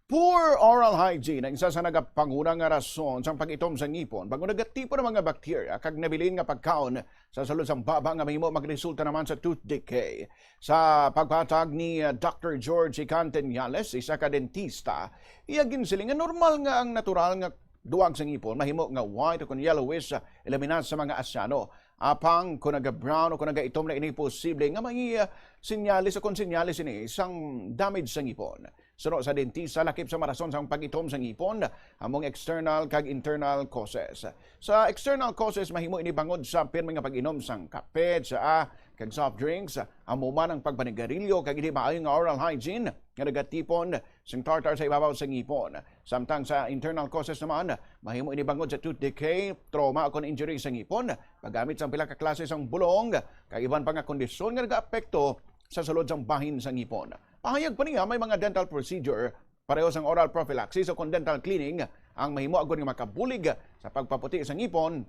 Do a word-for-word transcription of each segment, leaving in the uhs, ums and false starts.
Poor oral hygiene ang isa sa nagapanguna nga rason sang pag-itom sa ngipon, bangod nagatipon ang mga bakterya kag nabilin nga pagkaon sa sulod sang baba nga mahimo magresulta naman sa tooth decay. Sa pagpatag ni, uh, Doctor George Icanteñales, isa ka dentista, iya ginsiling nga normal nga ang natural nga duwag sa ngipon mahimo nga white o kon yellowish, uh, ilabi na sa mga asyano. Apang kung naga-brown o kung naga-itom na ini, posible nga may, uh, senyales o kon senyales ini sang damage sa ngipon. Suno sa dentista, lakip sa marason sang pag-itom sa ngipon, among external kag internal causes. Sa external causes, mahimo ini bangod sa pirmi nga pag-inom sang kape, tsaa, kag soft drinks, amo man ang pagpanigarilyo kag hindi maayo nga oral hygiene nga nagatipon sing tartar sa ibabaw sa ngipon. Samtang sa internal causes naman, mahimo ini bangod sa tooth decay, trauma o kon injury sa ngipon, paggamit sang pila ka klase sang bulong, kag iban pa nga kondisyon nga nagaapekto sa sulod sang bahin sa ngipon. Pahayag pa niya, may mga dental procedure pareho sang oral prophylaxis o kon dental cleaning ang mahimo agod nga makabulig sa pagpaputi sa ngipon,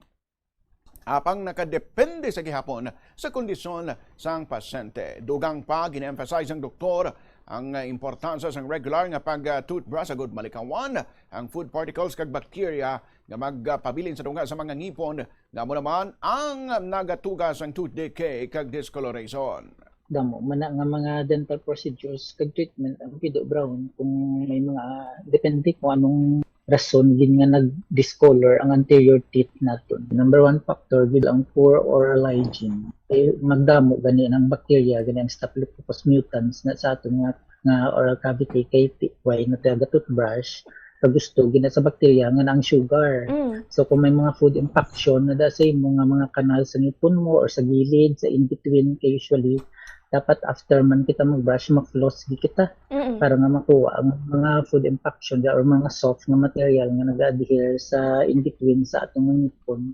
apang nakadepende sa gihapon sa kondisyon sang pasyente. Dugang pa, gina-emphasize sang doktor ang, ah, importansya sang regular nga pag-toothbrush agud malikawan ang food particles kag bakterya nga magpabilin sa tunga sa mga ngipon, nga amo naman ang nagatuga sang tooth decay kag discoloration. Damo man na nga mga dental procedures kag treatment ang pwede obrahon kung may mga, depende kung anong rason gid nga nag-discolor ang anterior teeth naton. Number one factor gid ang poor oral hygiene. Kay magdamo gani ang bakterya, gani ang Staphylococcus mutans na sa aton nga, nga oral cavity, kay ti-, why na taga toothbrush, kag gusto gina sa bakterya nga na ang sugar. Mm. So, kung may mga food impaction na da sa imo nga mga kanal sa ngipon mo or sa gilid, sa in-between, kay usually, dapat after man kita mag-brush, ma-floss gi kita. Mm-mm. Para nga makuha ang mga food impaction or mga soft nga material nga nag-adhere sa in-between sa atong ngipon.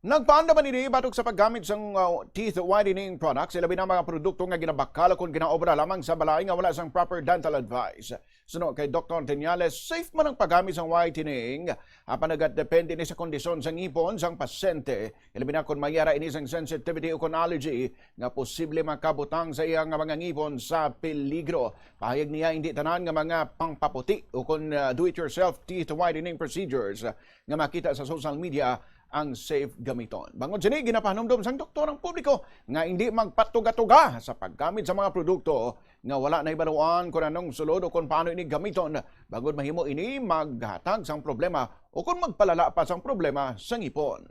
Nagpaandam man ini batok sa paggamit sang, uh, teeth whitening products, ilabi na mga produkto nga ginabakal o kon ginaobra lamang sa balay nga wala sang proper dental advice. Suno kay Doktor Teñales, safe man ang paggamit sang whitening, apan nagadepende ni sa kondisyon sang ngipon sang pasyente, ilabi na kon may ara ini sang sensitivity o kon allergy nga posible makabutang sa iya nga mga ngipon sa peligro. Pahayag niya, hindi tanan nga mga pangpaputi o kon, uh, do-it-yourself teeth whitening procedures nga makita sa social media ang safe gamiton. Bangod sini, ginapahanumdom sang doktor ang publiko nga hindi magpatuga-tuga sa paggamit sa mga produkto nga wala nahibaluan kon anong sulod o kon paano ini gamiton, bangod mahimo ini maghatag sang problema o kon magpalala pa sang problema sa ngipon.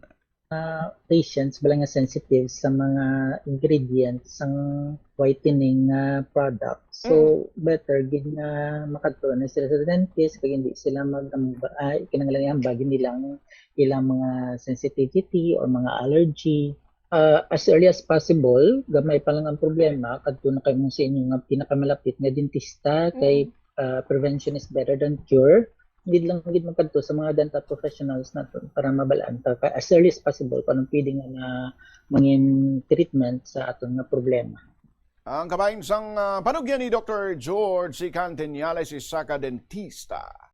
Ah, patients bala nga sensitive sa mga ingredients sang whitening nga product. So, mm, better gid nga makadto na sila sa dentist kag hindi sila mag-, ah, kinahanglan iambag nilang ilang mga sensitivity or mga allergy. Ah, as early as possible, gamay pa lang ang problema, kadto na kamo sa inyo nga pinakamalapit nga dentista, kay, mm, ah, prevention is better than cure. Need lang gid magkadto sa mga dental professionals naton para mabalaan ta ka as early as possible kung anong pwede nga ma-, mangin treatment sa aton nga problema. Ang kabahin sang, ah, panugyan ni Doktor George Icanteñales, isa ka dentista.